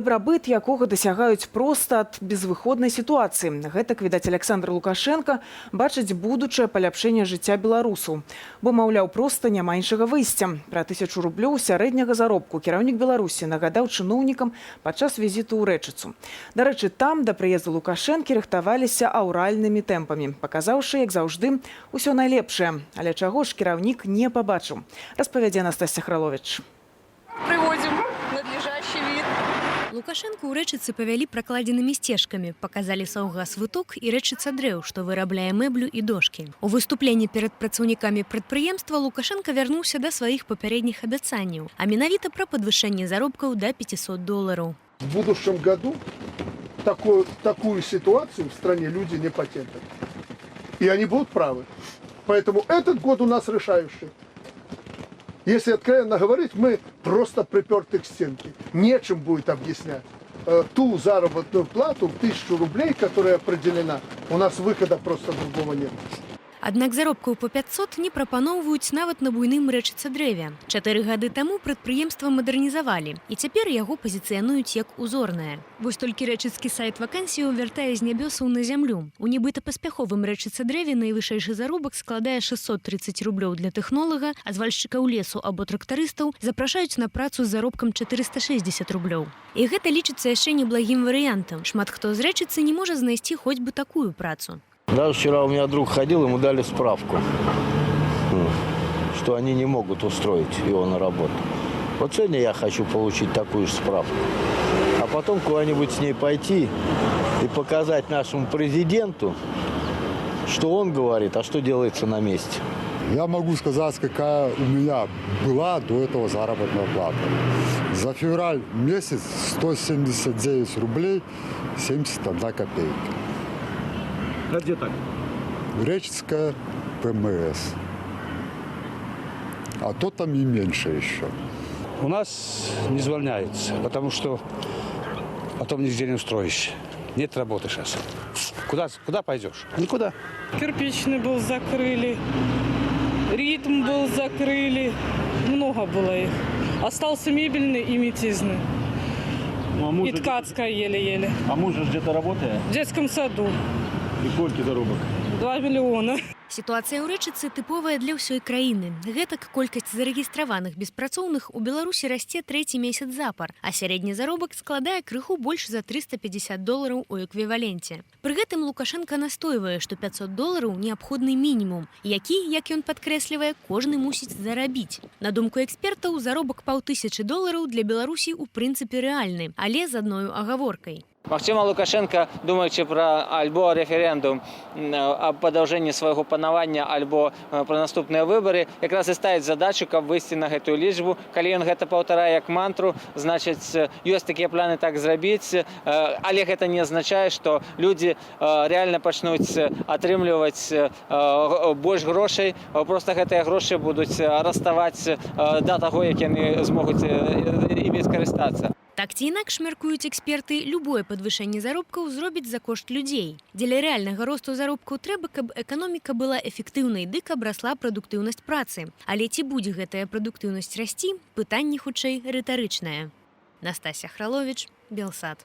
Дабрабыт, якога дасягаюць проста ад безвыходнай сітуацыі. Гэтак, відаць, Аляксандр Лукашэнка бачыць будучае паляпшэнне жыцця беларусаў. Бо, маўляў, проста няма іншага выйсця. Пра 1000 рублёў сярэдняга заробку кіраўнік Беларусі нагадаў чыноўнікам падчас візіту ў Рэчыцу. Дарэчы, там да прыезду Лукашэнкі рыхтаваліся аўральнымі тэмпамі, паказаўшы, як заўжды, усё найлепшае. Але чаго ж кіраўнік не пабачыў, распавядзе Настасся Хралович. Приводим в надлежащий вид. Лукашэнку ў Рэчыцы павялі пракладзенымі сцежкамі, паказалі саўгас «Выток» і «Рэчыца дрэў», што вырабляе мэблю і дошкі. У выступленні перад працаўнікамі прадпрыемства Лукашэнка вярнуўся да сваіх папярэдніх абяцанняў, а менавіта пра падвышэнне заробкаў да 500 долараў. В будущем году такую ситуацию в стране люди не потерпят. И они будут правы. Поэтому этот год у нас решающий. Если откровенно говорить, мы просто приперты к стенке. Нечем будет объяснять ту заработную плату в 1000 рублей, которая определена. У нас выхода просто другого нет. Аднак заробкаў па 500 не прапаноўваюць нават на буйным «Рэчыца дрэве». 4 гады таму прадпрыемства мадэрнізавалі, і цяпер яго пазіцыянуюць як узорнае. Вось толькі рэчыцкі сайт вакансіяў вяртае з нябёсаў на зямлю. У нібыта паспяховым «Рэчыца дрэве» найвышэйшы заробак складае 630 рублёў для тэхнолага, а звальшчыкаў лесу або трактарыстаў запрашаюць на працу з заробкам 460 рублёў. І гэта лічыцца яшчэ неблагім варыянтам. Шмат хто з Рэчыцы не можа знайсці хоць бы такую працу. Даже вчера у меня друг ходил, ему дали справку, что они не могут устроить его на работу. Вот сегодня я хочу получить такую же справку. А потом куда-нибудь с ней пойти и показать нашему президенту, что он говорит, а что делается на месте. Я могу сказать, какая у меня была до этого заработная плата. За февраль месяц 179 рублей 71 копейка. А где так? Речицкая ПМС. А то там и меньше еще. У нас не звольняются, потому что потом нигде не устроишься. Нет работы сейчас. Куда пойдешь? Никуда. Кирпичный был, закрыли. «Ритм» был, закрыли. Много было их. Остался мебельный и метизный. Ну, а муж, И ткацкая еле-еле. А муж же где-то работает? В детском саду. І колькі заробак? 2 миллиона. Сітуацыя ў Рэчыцы тыповая для ўсёй краіны. Гэтак, колькасць зарэгістраваных беспрацоўных у Беларусі расце трэці месяц запар, а сярэдні заробак складае крыху больш за 350 долараў у эквіваленце. Пры гэтым Лукашэнка настойвае, што 500 долараў неабходны мінімум, які, як ён падкрэслівае, кожны мусіць зарабіць. На думку экспертаў, заробак паўтысячы долараў для Беларусі ў прынцыпе рэальны, але з адною агаворкай. Магчыма, Лукашэнка, думаючы пра альбо рэферэндум аб падаўжэнні свайго панавання, альбо пра наступныя выбары, якраз і ставіць задачу, каб выйсці на гэтую лічбу. Калі ён гэта паўтарае як мантру, значыць, ёсць такія планы так зрабіць, але гэта не азначае, што людзі рэальна пачнуць атрымліваць больш грошай, проста гэтыя грошы будуць раставаць да таго, як яны змогуць імі скарыстацца. Так ці інакш, мяркуюць эксперты, любое падвышэнне заробкаў зробіць за кошт людзей. Дзеля рэальнага росту заробкаў трэба, каб эканоміка была эфектыўнай ды каб расла прадуктыўнасць працы. Але ці будзе гэтая прадуктыўнасць расці, пытанне хутчэй рытарычнае. Настася Хралович, Белсат.